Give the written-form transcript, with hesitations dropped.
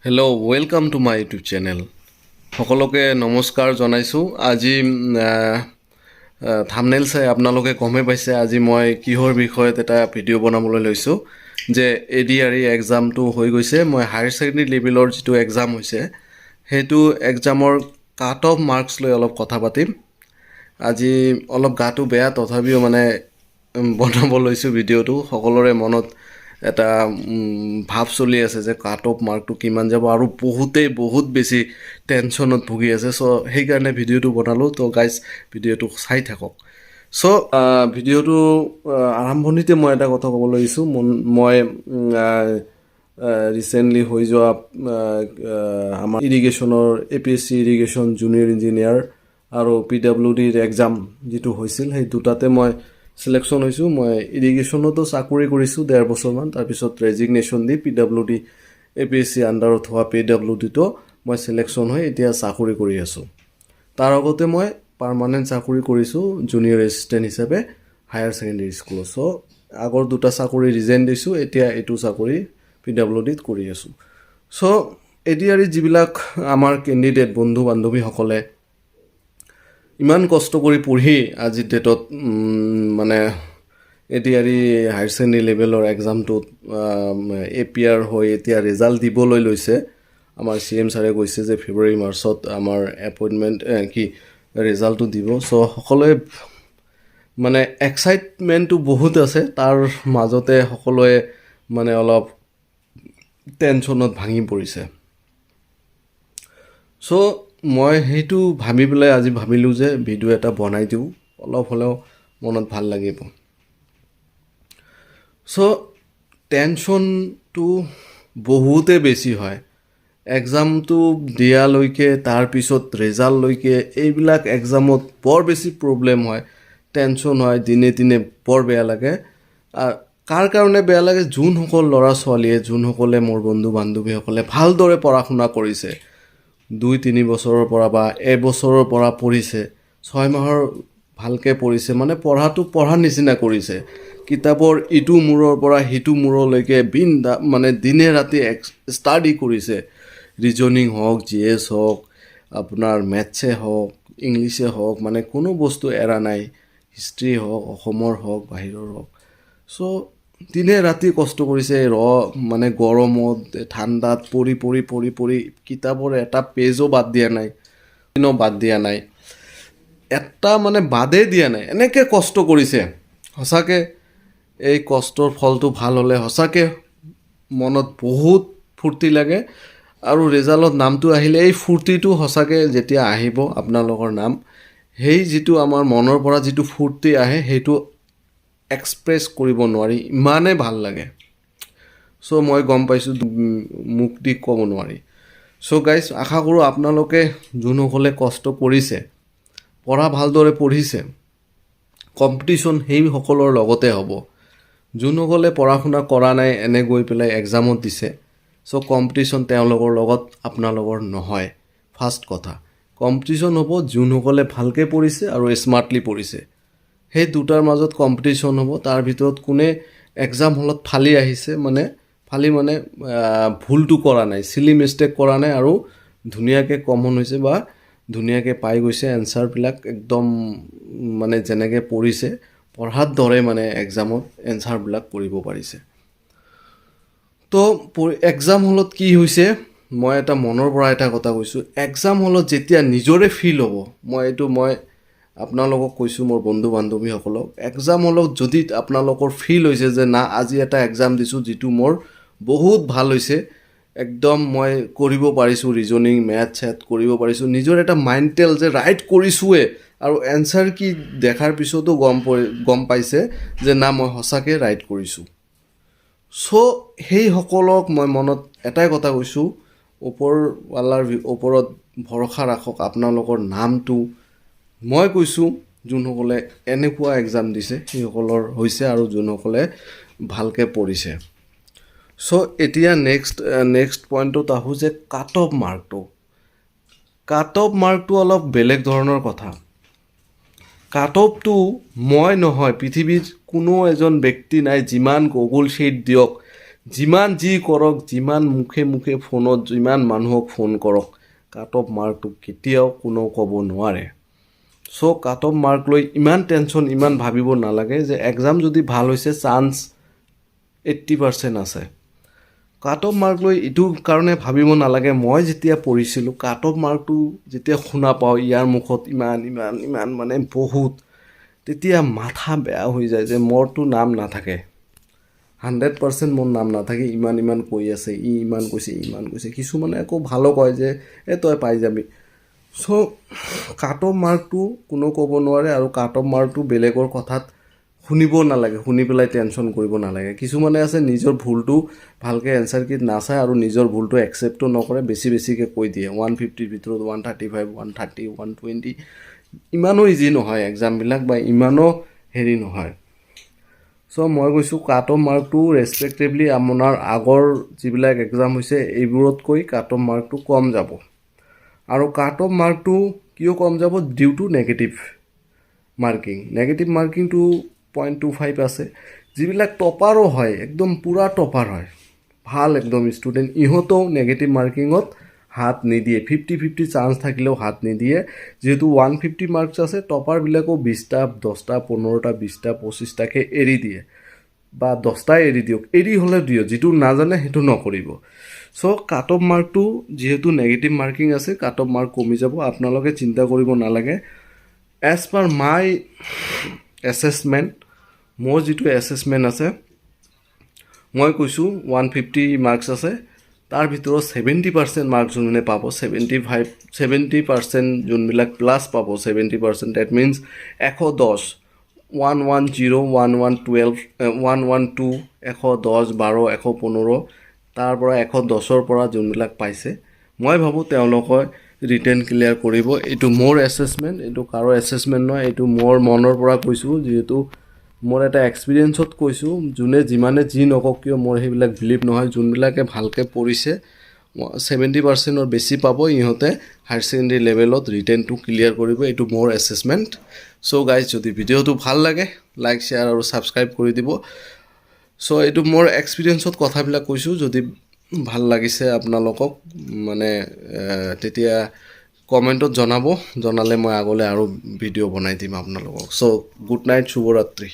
Hello, welcome to my YouTube channel. সকলোকে নমস্কাৰ জনাইছোঁ। আজি থামনেল চাই আপোনালোকে গমেই পাইছে আজি মই কিহৰ বিষয়ত এটা ভিডিঅ' বনাবলৈ লৈছোঁ যে এডিআৰই এক্সামটো হৈ গৈছে। মই হায়াৰ ছেকেণ্ডেৰী লেভেলৰ যিটো এক্সাম হৈছে, সেইটো এক্সামৰ কাট অফ মাৰ্কছ লৈ অলপ কথা পাতিম। আজি অলপ গাটো বেয়া, তথাপিও মানে বনাব লৈছোঁ ভিডিঅ'টো। সকলোৰে মনত এটা ভাৱ চলি আছে যে কাট অফ মাৰ্কটো কিমান যাব আৰু বহুতেই বহুত বেছি টেনশ্যনত ভুগি আছে। চ' সেইকাৰণে ভিডিঅ'টো বনালোঁ। ত' গাইজ, ভিডিঅ'টো চাই থাকক। চ' ভিডিঅ'টো আৰম্ভণিতে মই এটা কথা ক'ব লৈছোঁ। মই ৰিচেণ্টলি হৈ যোৱা আমাৰ ইৰিগেশ্যনৰ এপিএছচি ইৰিগেশ্যন জুনিয়ৰ ইঞ্জিনিয়াৰ আৰু পিডাব্লিউডিৰ এক্সাম যিটো হৈছিল, সেই দুটাতে মই চিলেকশ্যন হৈছোঁ। মই ইৰিগেশ্যনতো চাকৰি কৰিছোঁ ডেৰ বছৰমান। তাৰপিছত ৰেজিগনেশ্যন দি পিডাব্লিউডি, এপিএছচি আণ্ডাৰত হোৱা পিডাব্লিউডিতো মই চিলেকশ্যন হৈ এতিয়া চাকৰি কৰি আছোঁ। তাৰ আগতে মই পাৰ্মানেণ্ট চাকৰি কৰিছোঁ জুনিয়ৰ এছিষ্টেণ্ট হিচাপে হায়াৰ ছেকেণ্ডেৰী স্কুলত। চ' আগৰ দুটা চাকৰি ৰিজাইন দিছোঁ, এতিয়া এইটো চাকৰি পিডাব্লিউডিত কৰি আছোঁ। চ' এডিআৰই যিবিলাক আমাৰ কেণ্ডিডেট বন্ধু বান্ধৱীসকলে ইমান কষ্ট কৰি পঢ়ি আজিৰ ডেটত মানে এডিআৰই হায়াৰ ছেকেণ্ডেৰী লেভেলৰ এক্সামটোত এপিয়াৰ হৈ এতিয়া ৰেজাল্ট দিবলৈ লৈছে। আমাৰ চি এম ছাৰে কৈছে যে ফেব্ৰুৱাৰী মাৰ্চত আমাৰ এপইণ্টমেণ্ট কি ৰেজাল্টটো দিব। চ' সকলোৱে মানে এক্সাইটমেণ্টটো বহুত আছে, তাৰ মাজতে সকলোৱে মানে অলপ টেনশ্যনত ভাঙি পৰিছে। চ' মই সেইটো ভাবি পেলাই আজি ভাবিলোঁ যে ভিডিঅ' এটা বনাই দিওঁ, অলপ হ'লেও মনত ভাল লাগিব। চ' টেনশ্যনটো বহুতে বেছি হয় এক্সামটো দিয়ালৈকে, তাৰপিছত ৰেজাল্টলৈকে। এইবিলাক এক্সামত বৰ বেছি প্ৰব্লেম হয়, টেনশ্যন হয়, দিনে দিনে বৰ বেয়া লাগে। কাৰ কাৰণে বেয়া লাগে? যোনসকল ল'ৰা ছোৱালীয়ে, যোনসকলে মোৰ বন্ধু বান্ধৱীসকলে ভালদৰে পঢ়া শুনা কৰিছে, 2-3 বছৰৰ পৰা বা এবছৰৰ পৰা পঢ়িছে, 6 মাহৰ ভালকৈ পঢ়িছে, মানে পঢ়াটো পঢ়াৰ নিচিনা কৰিছে, কিতাপৰ ইটো মূৰৰ পৰা সিটো মূৰলৈকে বিন্দা মানে দিনে ৰাতি ষ্টাডি কৰিছে, ৰিজনিং হওক, জিএছ হওক, আপোনাৰ মেথছে হওক, ইংলিছে হওক, মানে কোনো বস্তু এৰা নাই, হিষ্ট্ৰী হওক, অসমৰ হওক, বাহিৰৰ হওক। চ' দিনে ৰাতি কষ্ট কৰিছে, মানে গৰমত ঠাণ্ডাত পঢ়ি পঢ়ি পঢ়ি পঢ়ি কিতাপৰ এটা পেজো বাদ দিয়া নাই, দিনো বাদ দিয়া নাই, এটা মানে বাদেই দিয়া নাই, এনেকৈ কষ্ট কৰিছে। সঁচাকৈ এই কষ্টৰ ফলটো ভাল হ'লে সঁচাকৈ মনত বহুত ফূৰ্তি লাগে আৰু ৰেজাল্টত নামটো আহিলে এই ফূৰ্তিটো সঁচাকৈ যেতিয়া আহিব আপোনালোকৰ নাম, সেই যিটো আমাৰ মনৰ পৰা যিটো ফূৰ্তি আহে, সেইটো এক্সপ্ৰেছ কৰিব নোৱাৰি, ইমানেই ভাল লাগে। চ' মই গম পাইছোঁ, মুখ দি ক'ব নোৱাৰি। চ' গাইজ, আশা কৰোঁ আপোনালোকে যোনসকলে কষ্ট কৰিছে, পঢ়া ভালদৰে পঢ়িছে, কম্পিটিশ্যন সেইসকলৰ লগতে হ'ব। যোনসকলে পঢ়া শুনা কৰা নাই, এনে গৈ পেলাই এক্সামত দিছে, চ' কম্পিটিশ্যন তেওঁলোকৰ লগত আপোনালোকৰ নহয়। ফাৰ্ষ্ট কথা, কম্পিটিশ্যন হ'ব যোনসকলে ভালকৈ পঢ়িছে আৰু স্মাৰ্টলি পঢ়িছে, সেই দুটাৰ মাজত কম্পিটিশ্যন হ'ব। তাৰ ভিতৰত কোনে এক্সাম হলত ফালি আহিছে, মানে ফালি মানে ভুলটো কৰা নাই, চিলি মিষ্টেক কৰা নাই আৰু ধুনীয়াকৈ কমন হৈছে বা ধুনীয়াকৈ পাই গৈছে এনচাৰবিলাক, একদম মানে যেনেকৈ পঢ়িছে, পঢ়াৰ দৰে মানে এক্সামত এনচাৰবিলাক কৰিব পাৰিছে। তো এক্সাম হলত কি হৈছে, মই এটা মনৰ পৰা এটা কথা কৈছোঁ। এক্সাম হলত যেতিয়া নিজৰে ফিল হ'ব, মই এইটো মই আপোনালোকক কৈছোঁ, মোৰ বন্ধু বান্ধৱীসকলক, এক্সাম হলত যদি আপোনালোকৰ ফিল হৈছে যে না, আজি এটা এক্সাম দিছোঁ যিটো মোৰ বহুত ভাল হৈছে, একদম মই কৰিব পাৰিছোঁ, ৰিজনিং মেথ চেথ কৰিব পাৰিছোঁ, নিজৰ এটা মাইণ্ডটেল যে ৰাইট কৰিছোঁৱে আৰু এনচাৰ কি দেখাৰ পিছতো গম পাইছে যে না, মই সঁচাকৈ ৰাইট কৰিছোঁ। চ' সেইসকলক মই মনত এটাই কথা কৈছোঁ, ওপৰৱালাৰ ওপৰত ভৰসা ৰাখক। আপোনালোকৰ নামটো মই কৈছোঁ, যোনসকলে এনেকুৱা এক্সাম দিছে সেইসকলৰ হৈছে আৰু যোনসকলে ভালকৈ পঢ়িছে। চ' এতিয়া নেক্সট নেক্সট পইণ্টটোত আহোঁ যে কাট অফ মাৰ্কটো অলপ বেলেগ ধৰণৰ কথা। কাট অফটো মই নহয়, পৃথিৱীত কোনো এজন ব্যক্তি নাই, যিমান গুগল শ্বিট দিয়ক, যিমান যি কৰক, যিমান মুখে মুখে ফোনত যিমান মানুহক ফোন কৰক, কাট অফ মাৰ্কটো কেতিয়াও কোনেও ক'ব নোৱাৰে। চ' কাট অফ মাৰ্ক লৈ ইমান টেনশ্যন, ইমান ভাবিব নালাগে যে এক্সাম যদি ভাল হৈছে, চান্স 80% আছে। কাট অফ মাৰ্ক লৈ এইটো কাৰণে ভাবিব নালাগে। মই যেতিয়া পঢ়িছিলোঁ, কাট অফ মাৰ্কটো যেতিয়া শুনা পাওঁ ইয়াৰ মুখত ইমান ইমান ইমান, মানে বহুত, তেতিয়া মাথা বেয়া হৈ যায় যে মোৰতো নাম নাথাকে, 100% মোৰ নাম নাথাকে, ইমান ইমান কৈ আছে, ই ইমান কৈছে, ইমান কৈছে। কিছুমানে আকৌ ভালো কয় যে এই তই পাই যাবি। চ' কাট অফ মাৰ্কটো কোনেও ক'ব নোৱাৰে আৰু কাট অফ মাৰ্কটো বেলেগৰ কথাত শুনিব নালাগে, শুনি পেলাই টেনশ্যন কৰিব নালাগে। কিছুমানে আছে, নিজৰ ভুলটো ভালকৈ এনচাৰ কিট নাচায় আৰু নিজৰ ভুলটো একচেপ্টো নকৰে, বেছি বেছিকৈ কৈ দিয়ে, 150ৰ ভিতৰত 135, 130, 120। ইমানো ইজি নহয় এক্সামবিলাক বা ইমানো হেৰি নহয়। চ' মই কৈছোঁ, কাট অফ মাৰ্কটো ৰেচপেক্টিভলি আপোনাৰ আগৰ যিবিলাক এক্সাম হৈছে, এইবোৰতকৈ কাট অফ মাৰ্কটো কম যাব। আৰু কাট অফ মাৰ্কটো কিয় কম যাব? Due to negative marking. Negative মাৰ্কিংটো 0.25 আছে। যিবিলাক টপাৰো হয়, একদম পূৰা টপাৰ হয়, ভাল একদম ষ্টুডেণ্ট, ইহঁতেও নেগেটিভ মাৰ্কিঙত হাত নিদিয়ে। 50-50 চান্স থাকিলেও হাত নিদিয়ে। যিহেতু 150 মাৰ্কছ আছে, টপাৰবিলাকো 20টা, 10টা, 15টা, 20টা, 25টাকৈ এৰি দিয়ে বা 10টাই এৰি দিয়ক, এৰি হ'লেও দিয়ক, যিটো নাজানে সেইটো নকৰিব। চ' কাট অফ মাৰ্কটো যিহেতু নেগেটিভ মাৰ্কিং আছে, কাট অফ মাৰ্ক কমি যাব, আপোনালোকে চিন্তা কৰিব নালাগে। এজ পাৰ মাই এছেছমেণ্ট, মোৰ যিটো এছেছমেণ্ট আছে, মই কৈছোঁ, 150 মাৰ্কছ আছে, তাৰ ভিতৰত 70% মাৰ্কছ যোনে পাব, 75, 70% যোনবিলাক প্লাছ পাব, 70% that means 110, 110, 1 1 12, 112, 110, 12, 115, তাৰ পৰা 110ৰ পৰা যোনবিলাক পাইছে, মই ভাবোঁ তেওঁলোকে ৰিটেন ক্লিয়াৰ কৰিব। এইটো মোৰ এছেছমেণ্ট, এইটো কাৰো এছেছমেণ্ট নহয়। এইটো মোৰ মনৰ পৰা কৈছোঁ, যিহেতু মোৰ এটা এক্সপিৰিয়েঞ্চত কৈছোঁ। যোনে যিমানে যি নকওক কিয়, মোৰ সেইবিলাক বিলিভ নহয়। যোনবিলাকে ভালকৈ পঢ়িছে, 70%ৰ বেছি পাব, ইহঁতে হায়াৰ ছেকেণ্ডেৰী লেভেলত ৰিটেনটো ক্লিয়াৰ কৰিব। এইটো মোৰ এছেছমেণ্ট। চ' গাইজ, যদি ভিডিঅ'টো ভাল লাগে, লাইক, শ্বেয়াৰ আৰু ছাবস্ক্ৰাইব কৰি দিব। চ' এইটো মোৰ এক্সপিৰিয়েঞ্চত কথাবিলাক কৈছোঁ। যদি ভাল লাগিছে আপোনালোকক, মানে তেতিয়া কমেণ্টত জনাব। জনালে মই আগলৈ আৰু ভিডিঅ' বনাই দিম আপোনালোকক। চ' গুড নাইট, শুভৰাত্ৰি।